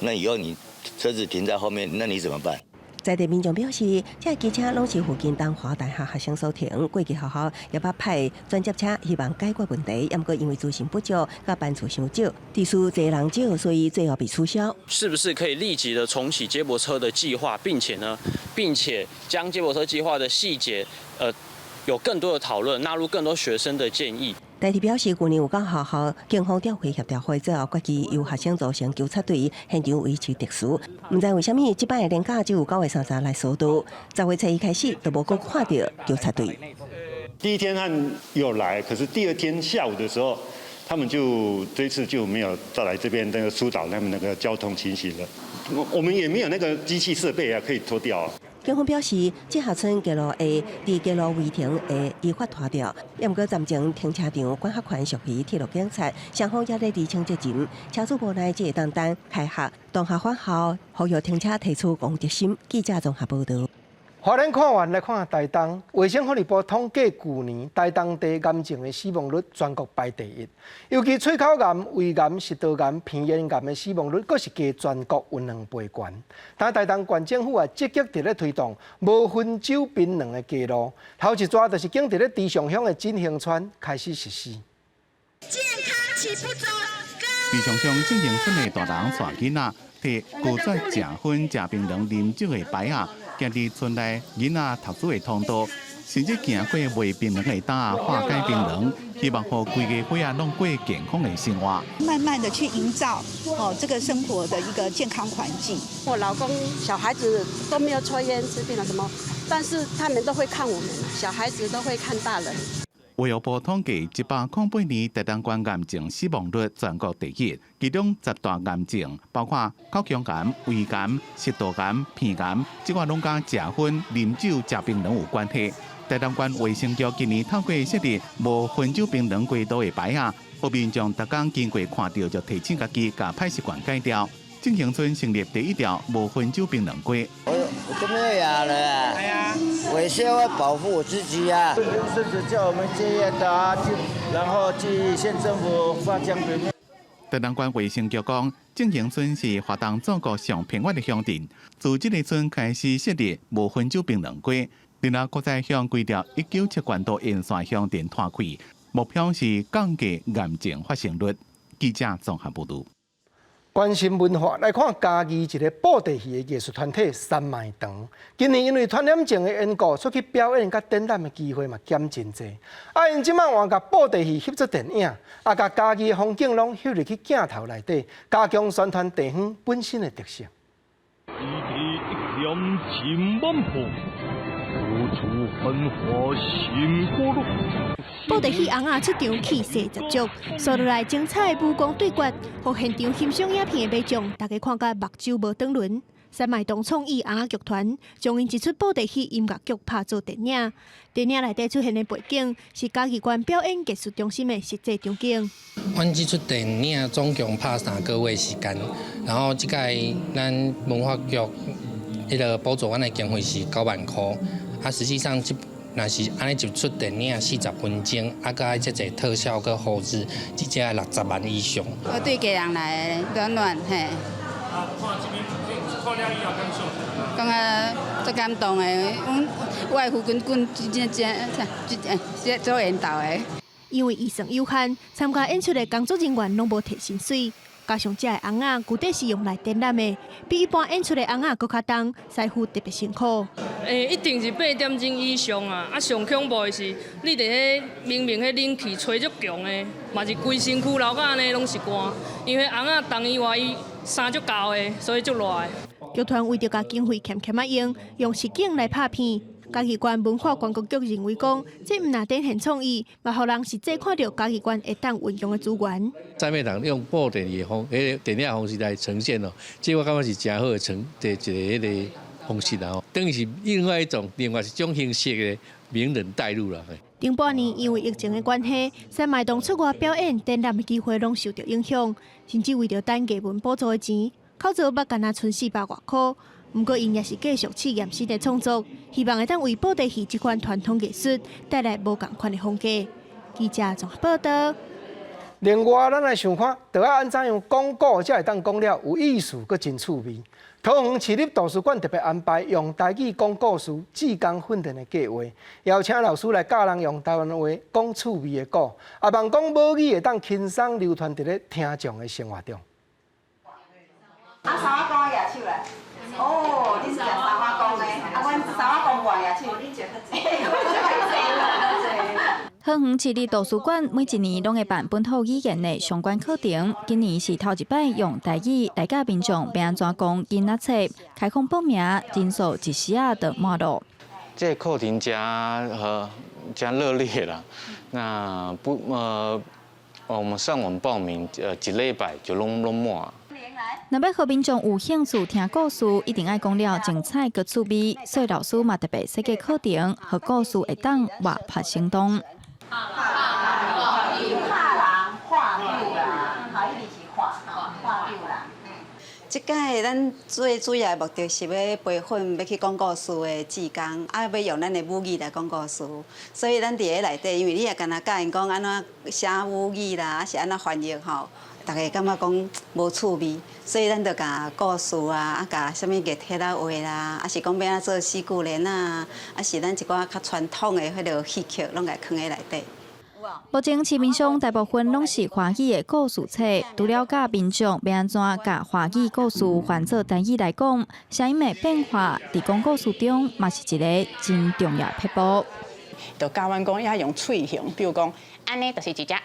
那以後你車子停在後面，那你怎麼辦？在地民眾表示，這機車攏是附近東華大學學生所停，過去學校也捌派轉接車，希望解決問題，毋過因為資訊不足，佮班次傷少，地數濟人少，所以最後被取消。是不是可以立即的重啟接駁車的計劃，並且呢，並且將接駁車計劃的細節，有更多的討論，納入更多學生的建議。代替表示，去年有佮學校警方調會協調會，最後決議由學生組成糾察隊，現場維持秩序。毋知為啥物，這擺的連假只有9月30來疏導，10月初一開始都無閣看著糾察隊。第一天他有來，可是第二天下午的時候，他們就這次就沒有再來這邊那個疏導他們那個交通情形了。我們也沒有那個機器設備啊，可以拖吊啊。警方表示，志學村街路會佇街路違停會依法拖吊，也毋過暫時停車場管轄權屬於鐵路警察，雙方也咧釐清責任。車主無奈只會當等開學，同學返校，呼籲停車提出公德心。記者綜合報導。花蓮看完來看台東，衛生福利部統計，舊年台東地癌症的死亡率全國排第一，尤其喙口癌、胃癌、食道癌、鼻咽癌的死亡率，閣是加全國有兩倍懸。但台東縣政府也積極佇咧推動無薰酒檳榔的街路，頭一逝就是經佇咧池上鄉的振興村開始實施。健康齊步走。池上鄉振興村的大人帶囡仔，提拒絕食薰、食檳榔、啉酒的牌仔，行佇村內囡仔讀書的通道，甚至行過賣檳榔的擔仔，化解檳榔，希望予規家伙仔攏過健康的生活。慢慢的去營造哦這個生活的一個健康環境。我老公、小孩子都沒有抽菸、吃檳榔什麼，但是他們都會看我們，小孩子都會看大人。衛福部統計，108年台東縣癌症死亡率全國第一，其中十大癌症包括口腔癌、胃癌、食道癌、鼻癌，這寡攏佮食薰、啉酒、食檳榔有關係。台東縣衛生局今年透過設立無薰酒檳榔街道的牌仔，予民眾逐工經過看著就提醒家己，共歹習慣戒掉。振興村成立第一條無薰酒檳榔街。我都沒有牙了啊！我是要保護我自己啊！甚至叫我們戒菸的啊，然後去縣政府發獎品。台東縣衛生局講，振興村是華東祖國上偏遠的鄉鎮，自這个村開始設立無薰酒檳榔街，然後閣再向規條197縣道沿線鄉鎮拖開，目標是降低癌症發生率。記者綜合報導。關心文化來看，嘉義一个布袋戲的藝術團體三賣堂，今年因為傳染症的緣故，出去表演佮展覽的機會嘛減真濟。啊，𪜶這擺換共布袋戲翕做電影，啊，共嘉義的風景攏翕入去鏡頭內底，加強宣傳地方本身的特色。一點金萬破，處處繁華新過路。布袋戲尪仔出場氣勢十足，紲落來精彩的武功對決，予現場欣賞影片的民眾，大家看甲目睭無轉輪。三賣堂創意尪仔劇團將𪜶一齣布袋戲音樂劇拍做電影，電影內底出現的背景是嘉義縣表演藝術中心的實際場景。阮這齣電影總共拍3個月時間，然後這擺咱文化局彼个補助阮的經費是9萬箍，啊，實際上這若是按呢一齣電影40分鐘，啊，閣愛遮濟特效閣後製，至少愛60萬以上。我對家人來的，暖暖嘿。啊，看這邊看了以後感想。感覺足感動的。阮我的父親棍真正真真真做緣投的。因為預算有限，參加演出的工作人員攏無提薪水，加上這个尪仔具體是用來展覽的，比一般演出的尪仔閣較重，師傅特別辛苦。欸，一定是8點鐘以上啊！啊，上恐怖的是，你佇彼明明彼冷氣吹足強的，嘛是規身軀流甲按呢，攏是汗。因為尪仔重以外，伊衫足厚的，所以足熱的。劇團為著共經費儉儉仔用，用實景來拍片。嘉義縣文化觀光局認為講，這毋但展現創意，嘛予人實際看著嘉義縣會當運用的資源。在面人用布電的方，彼個電影方式來呈現哦，這我感覺是誠好的呈的一個彼個方式啦吼，等於是另外一種，另外一種形式的名人帶入啦。頂半年因為疫情的關係，山麥洞出外表演展覽的機會攏受著影響，甚至為著等藝文補助的錢，口座捌干焦賰400外箍。毋過，𪜶也是繼續試驗新的創作，希望會當為布袋戲這款傳統藝術帶來無仝款的風格。記者綜合報道。另外，咱來想看，著愛按怎樣講古才會當講了有意思，閣真趣味。桃園市立圖書館特別安排用台語講故事、志工訓練的計劃，邀請老師來教人用台灣話講趣味的故，也望講母語會當輕鬆流傳佇咧聽眾的生活中。啊，三仔公舉手來。哦，你是食三仔公的，啊，阮三仔公無愛舉手，你食較濟。桃園市立圖書館每一年攏會辦本土語言的相關課程，今年是頭一擺用台語來教民眾欲按怎講囡仔冊，開放報名人數一時仔就滿囉。這個課程誠熱烈啦，那不我們上網報名，一禮拜就攏滿。若欲予民眾有興趣聽故事，一定愛講了精彩閣趣味，所以老師嘛特別設計課程，予故事會當活潑生動。拍人畫丟人，好，一定是畫畫丟人。這擺咱最主要的目的是欲培訓欲去講故事的志工，啊，欲用咱的母語來講故事。所以咱佇咧內底，因為你也干焦教𪜶講按怎寫母語啦，抑是按怎翻譯吼，逐家感覺講無趣味，所以咱就共故事啊，啊，共啥物月帖仔畫啦，抑是講欲按怎做四句聯啊，抑是咱一寡較傳統的彼个戲曲，攏共囥佇內底。目前市面上大部分攏是華語的故事冊，除了教民眾欲按怎共華語故事翻做台語來講，聲音的變化佇講故事中嘛是一个真重要撇步。就教阮講要用喙形，比如講，按呢就是一隻鴨，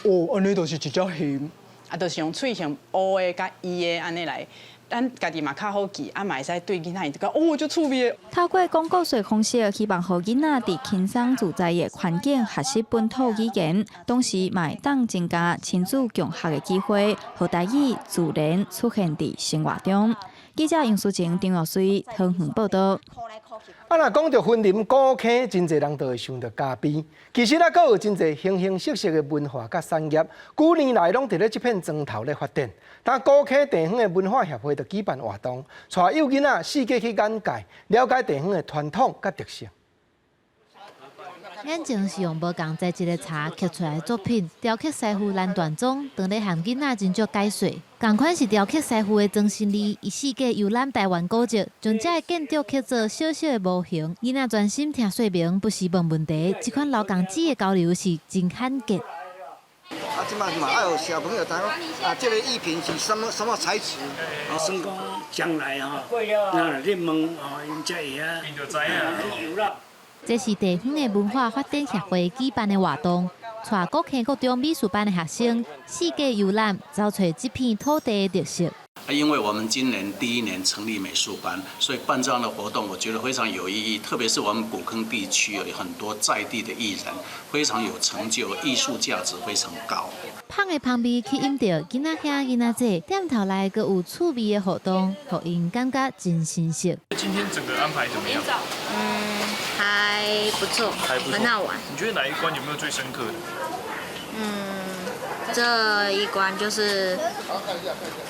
哦，按呢就是一隻熊，啊，就是用喙形烏的佮伊的按呢來。咱家己嘛較好記，啊嘛會使對囡仔𪜶就講哦，足趣味的。透過講故事的方式，希望予囡仔佇輕鬆自在的環境學習本土語言，同時嘛會當增加親子共學的機會，予台語自然出現佇生活中。記者楊淑晴、張玉水桃園報道。啊，若講著雲林古坑，真濟人就會想著咖啡。其實啊，閣有真濟形形色色的文化佮產業，幾年來攏佇咧這片磚頭咧發展。但古坑地方的文化協會就舉辦活動，帶幼囡仔四界去眼界，了解地方的傳統佮特色。眼前是用無仝材質的柴刻出來的作品，雕刻師傅藍段宗當咧和囡仔斟酌解說。仝款是雕刻師傅的曾新利，伊四界遊覽台灣古蹟，將這个建築刻做小小的模型。囡仔專心聽說明，不時問問題，這款老共子的交流是真罕見。啊，這擺嘛愛予小朋友知影啊，這个藝品是啥物啥物材質？啊，算講將來吼，若你問吼，𪜶才會曉。𪜶就知影。這是地方的文化發展協會舉辦的活動，帶古坑國中美術班的學生四界遊覽，找揣這片土地的特色。因為我們今年第一年成立美術班，所以辦這樣的活動，我覺得非常有意義。特別是我們古坑地區有很多在地的藝人，非常有成就，藝術價值非常高。芳的芳味吸引著囡仔兄、囡仔姊，店頭來閣有趣味的活動，予𪜶感覺真新鮮。今天整個安排怎麼樣？嗯，還不錯，還不錯，很好玩。你覺得哪一關有沒有最深刻的？嗯，這一關就是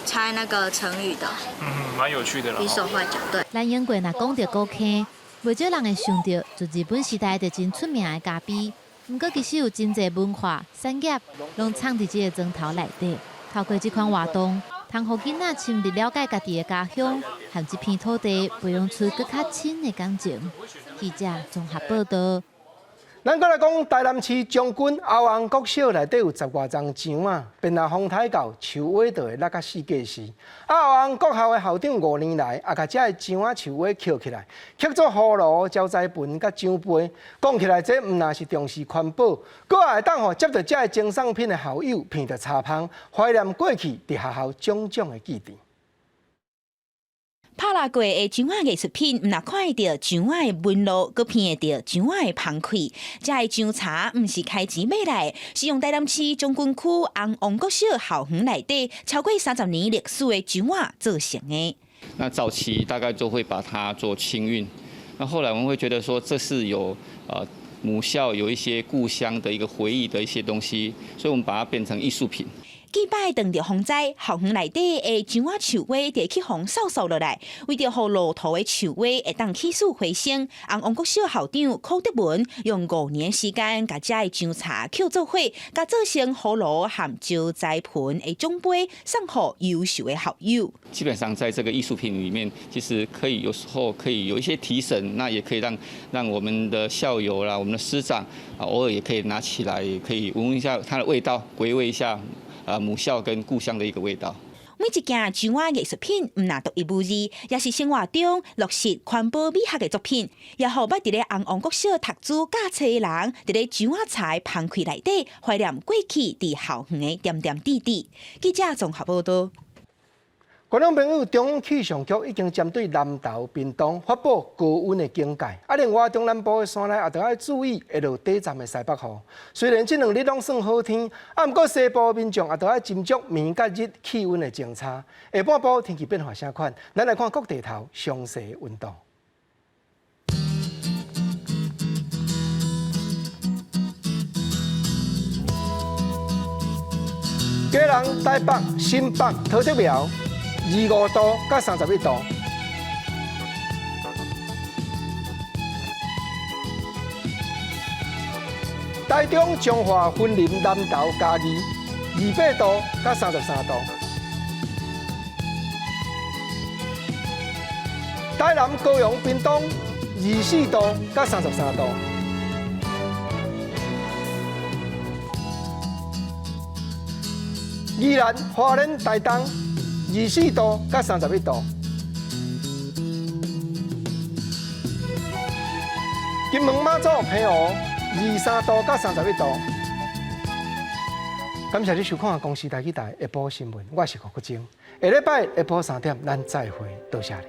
猜那個成語的。嗯，蠻有趣的啦。比手畫腳，對。咱英國若講著古坑，袂少人會想著，自日本時代就真出名的咖啡。毋過其實有真濟文化產業，攏藏佇這个磚頭內底。透過這款活動，通予囡仔深入了解家己的家鄉，和這片土地培養出閣較深的感情。記者綜合報道。咱閣來講，台南市將軍後尪國小內底有十外叢樟仔，便若風颱到，樹尾就會落甲四界是。啊，後尪國校的校長5年來，也共這个樟仔樹尾抾起來，刻做葫蘆、招財盆佮獎杯。講起來，這毋但是重視環保，閣也會當予接著這个贈送品的校友鼻著柴芳，懷念過去佇學校種種的記憶。拍蠟過的樟仔藝術品，毋若看會著樟仔的紋路，閣鼻會著樟仔的芳氣。這个樟柴毋是開錢買來，是用台南市將軍區紅王國小校園內底超過30年歷史的樟仔做成的。那早期大概就會把它做清運，那後來我們會覺得說，這是有母校有一些故鄉的一個回憶的一些東西，所以我們把它變成藝術品。幾擺當著風災，校園內底的樟仔樹尾就去予掃掃落來，為著予路途的樹尾會當起死回生，紅王國小校長柯德文用5年時間，共這个樟柴抾做伙，共做成葫蘆和招財盆的獎杯，送予優秀的校友。基本上在這個藝術品裡面，其實可以有時候可以有一些提神，那也可以讓我們的校友啦、我們的師長啊，偶爾也可以拿起來，可以聞一下它的味道，回味一下。啊，母校跟故鄉的一個味道。每一件樟仔藝術品，毋若獨一無二，也是生活中落實環保美學的作品，也予捌佇咧紅王國小讀書教冊的人，佇咧樟仔柴芳氣內底懷念過去佇校園的點點滴滴。記者綜合報道。觀眾朋友，中央氣象局已經針對南投、屏東發布高溫的警戒，啊，另外中南部的山內也著愛注意會落短暫的西北雨。雖然這兩日攏算好天，啊，毋過西部民眾也著愛斟酌暝佮日氣溫的相差。下半晡天氣變化啥款？咱來看各地頭詳細溫度。基隆、台北、新北、桃竹苗。25度佮31度，台中、彰化、雲林、南投、嘉義，28度佮33度，台南、高雄、屏東，24度佮33度。宜蘭、花蓮、台東。24度佮31度，金門馬祖澎湖23度佮31度。感謝你收看《公視台語台》下晡新聞，我是胡國晶。下禮拜下晡3點，咱再會，多謝你。